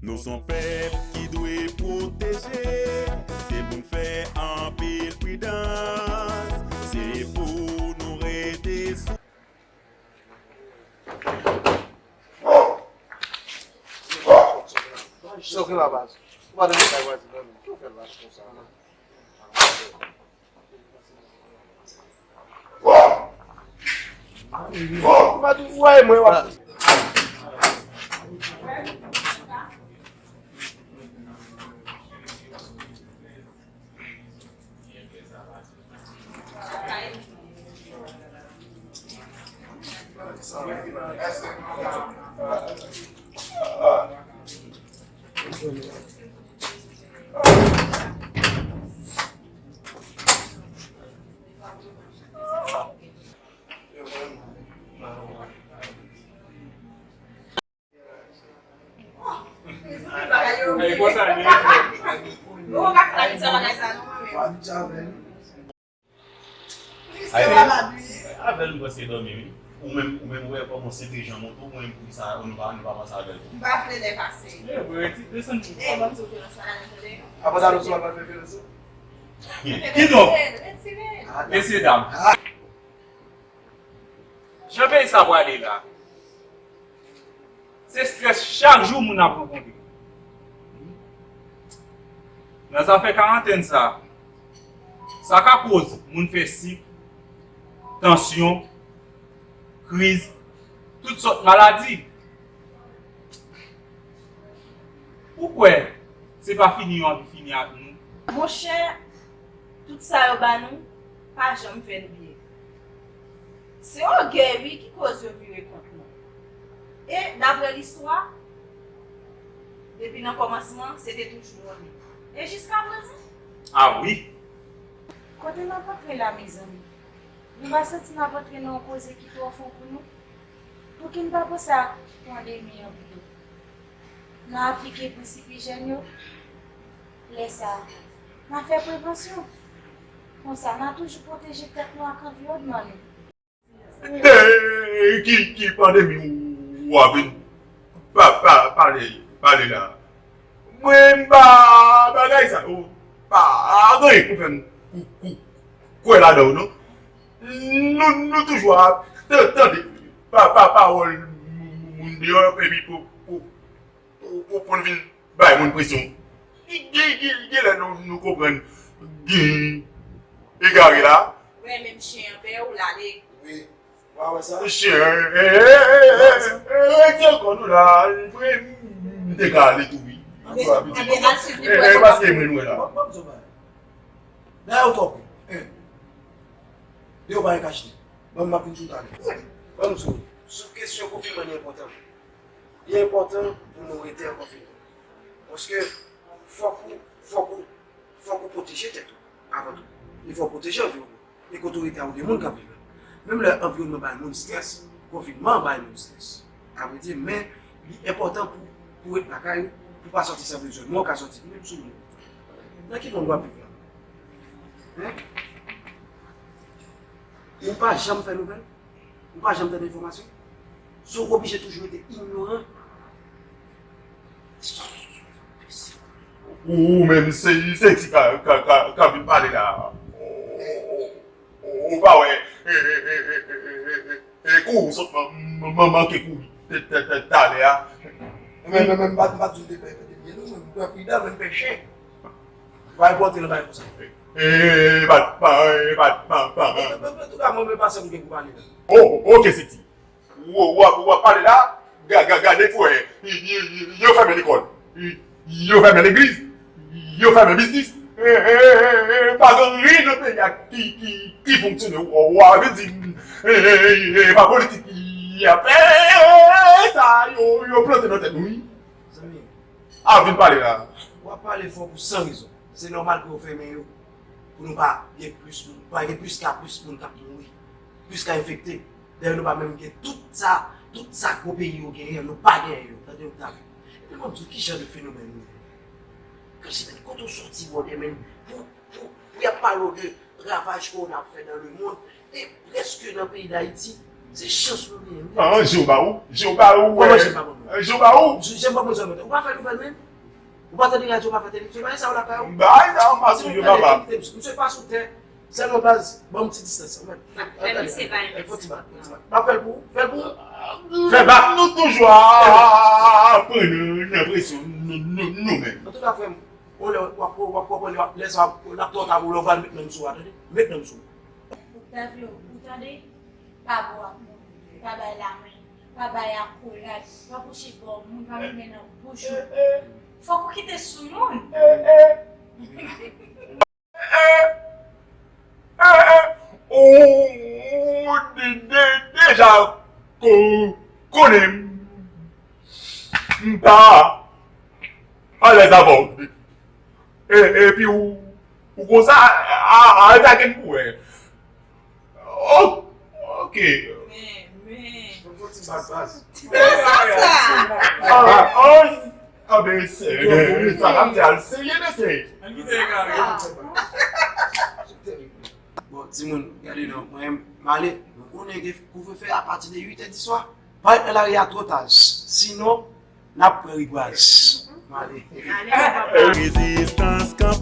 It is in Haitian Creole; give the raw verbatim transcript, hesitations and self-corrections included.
Nou se yon pèp ki dwe pwoteje. Se pou n fè anpil pridans. Se pou nou rete sou. Sa w gen la, baz? Ou pa nan kay vwazen nan, men. Ki w fè lach konsa, non? Ou pa tou wè mwen, w ap. Ay, konsa li ye. Ay, avè l m prèske dòmi, wi. Ou menm, ou menm, ou wè kòman se dejan monte, ou menm, poukisa nou pa, nou pa pase avè l? M pa vle lè pase. E vre, ti desann. E, ban m di w, Fernanda, tande. Apa Dalo sou al fè Fernanda? Kidonk, retire l, retire l. Mesye dam, jan peyi sa pwale la, se strès chak jou moun ap rankontre. Nan zafè karantèn sa, sa ka koz moun fè sik, tansyon, kriz, tout sòt maladi. Ou kwè se pa fini yo anvi fini ak nou? Monchè, tout sa yo ba nou, pa janm fè n byen. Se ògèy, wi, ki koz yo vire kont nou. E, daprè listwa, depi nan kòmansman, se te toujou yon li. E jiska prezan? A wi! Kote n ap antre la, mezanmi? Nou pa santi n ap antre nan yon koze ki pwofon pou nou? Pouki n pa panse ak pandemi an pito? N a aplike prensip ijyèn yo. Lè sa a, n a fè prevansyon. Konsa, n a toujou pwoteje tèt nou ak anviwònman nou. De ki, ki pandemi w ap vin pa, pa, pale, pale la? Mwen, m pa bagay sa yo. Pa gen anyen pou fè m kou, kou, kwè ladan yo, non. Nou, nou toujou ap tan-, tande pa, pa, pawòl moun deyò, epi pou, pou, pou, pou, pou n vin bay moun presyon. Gen, gen, gen lè nou, nou konprann gen egare la. Wè, menm chen an pè w, l ale. Wi. Wa wè sa? Chen, e, e, e, e, e, retire kò nou la, m te ka ale tou, wi. Anben, anben, al swiv li. E, e, paske mwen wè la. Ban m di w bagay. Dayè, ou twò pè. En. De yo pa gen kache. Ban m, m ap vin sou talè. Ban m di w, sou kesyon konfinman, li enpòtan. Li enpòtan pou nou rete an konfinman. Paske fòk ou, fòk ou, fòk ou pwoteje tèt ou avan tou. E fòk ou pwoteje anviwònman. E kote w rete a, ou gen moun k ap viv la. Menm lè anviwònman bay moun strès, konfinman bay moun strès. Avrèdi, men li enpòtan pou, pou w ret lakay ou, pou w pa sòti san bezwen. Men w ka sòti, menm sou moun. Nan ki mond w ap viv la? Hein? Ou pa janm fè nouvèl? Ou pa janm tande enfòmasyon? So, w oblije toujou rete inyoran? Ou menm, se, se ti ka, ka, ka, ka vin pale la. Ou, ou, ou pa wè, e, e, kou ou sot man, man, man, manke kouri t-, t-, t-, talè a. Men, men, men, m pa, m pa di w te pè, pè, pè, non, men m pè pridan, men m pè chen. Pa enpòte nan bagay konsa. E, e, e, bat, pa, e, bat, pa, pa. Antouka, mwen, mwen pa sanm gen pou pale la. Oh, ok, Seti. W, w, w ap pale la, ga, ga, gade pou wè. Y, y, y, yo fèmen lekòl. Y, yo fèmen legliz. Yo fèmen biznis. E, e, e, e, e, pa gen anyen nan peyi a ki, ki, ki fonksyone. W, w ap di, e, e, e, e, pa politik y ap fè. E, e, e, sa, yo, yo plante nan tèt nou, wi. Zanmi, a vin pale la. W ap pale fò pou san rezon. Se nòmal pou yo fèmen yo. Pou nou pa gen plis moun, pa gen plis ka plis moun k ap mouri, plis ka enfekte. Dayè, nou pa menm gen tout sa, tout sa gwo peyi yo genyen, nou pa genyen yo. Tande yon bagay. Epi mwen di w, ki jan de fenomèn nou ye? Kòmsi, men, kote w soti, brother, men, pou, pou, pou y ap pale w de ravaj kowona ap fè dans le monde, e prèske nan peyi Dayiti, Se chans nou genyen. Ah, je ba ou, je ba ou. Kòman je pa bon? Je ba ou. Je pa bon, je pa bon. Ou pa fè nouvèl menm? Ou pa tande radyo, ou pa fè television, bagay sa yo lakay ou? Bagay sa yo pa sou je papa. Misye pa sou tè. Sèlman baz, ban m ti distans. Ou mèt. Fè misye bay. Fò ti bat, fò ti bat. M ap fè l pou ou, fè l pou ou. Fè bak. Nou toujou ap pran nan presyon nou menm. Antouka frè m, ou lè w ap w ap konprann lè sa l ap twò ta pou lè w pral met nan m sou a, tande? Met nan m sou. Ou ta vle ou tande, pa bo ak moun, pa bay lamen, pa bay akolad, pa kouche bò moun, pa met men nan bouch ou. Fòk ou kite sou moun. Ou de- de- deja ko- konnen m pa alèz avè w. E- Epi ou ou konsa a- a- atake m pou wè. Oh, ok. Men, men. Fò ti bat baz. Sa, sa. Ah, oh, ah, ben, se- sa m di al serye, mesye. Bon, timoun, gade non, mwen m ale. Nou konnen gen kouvrefe apati de uit è di swa. Parèt nan lari a twò ta. Sinon, n ap pran rigwaz. M ale. Ale, papa. Rezistans kanpe.